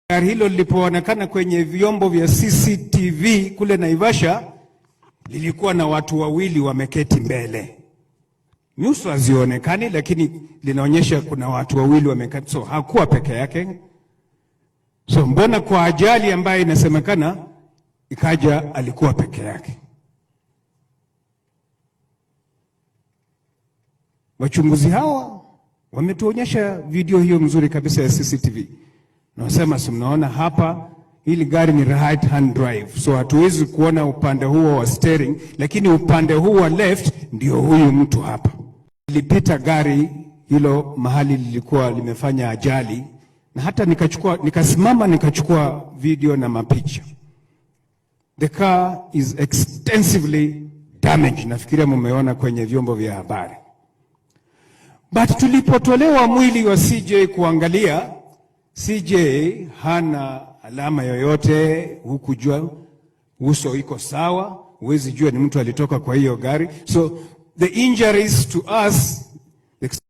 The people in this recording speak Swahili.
Gari hilo lilipoonekana kwenye vyombo vya CCTV kule Naivasha, lilikuwa na watu wawili wameketi mbele. Nyuso hazionekani, lakini linaonyesha kuna watu wawili wameketi, so hakuwa peke yake. So mbona kwa ajali ambayo inasemekana ikaja alikuwa peke yake? Wachunguzi hawa wametuonyesha video hiyo mzuri kabisa ya CCTV. Nasema si mnaona hapa, hili gari ni right hand drive, so hatuwezi kuona upande huo wa steering, lakini upande huu wa left ndio huyu mtu hapa. Lilipita gari hilo mahali lilikuwa limefanya ajali, na hata nikachukua, nikasimama nikachukua video na mapicha. The car is extensively damaged. Nafikiria mumeona kwenye vyombo vya habari. But tulipotolewa mwili wa CJ kuangalia, CJ hana alama yoyote, hukujua uso iko sawa, huwezi jua ni mtu alitoka kwa hiyo gari. So the injuries to us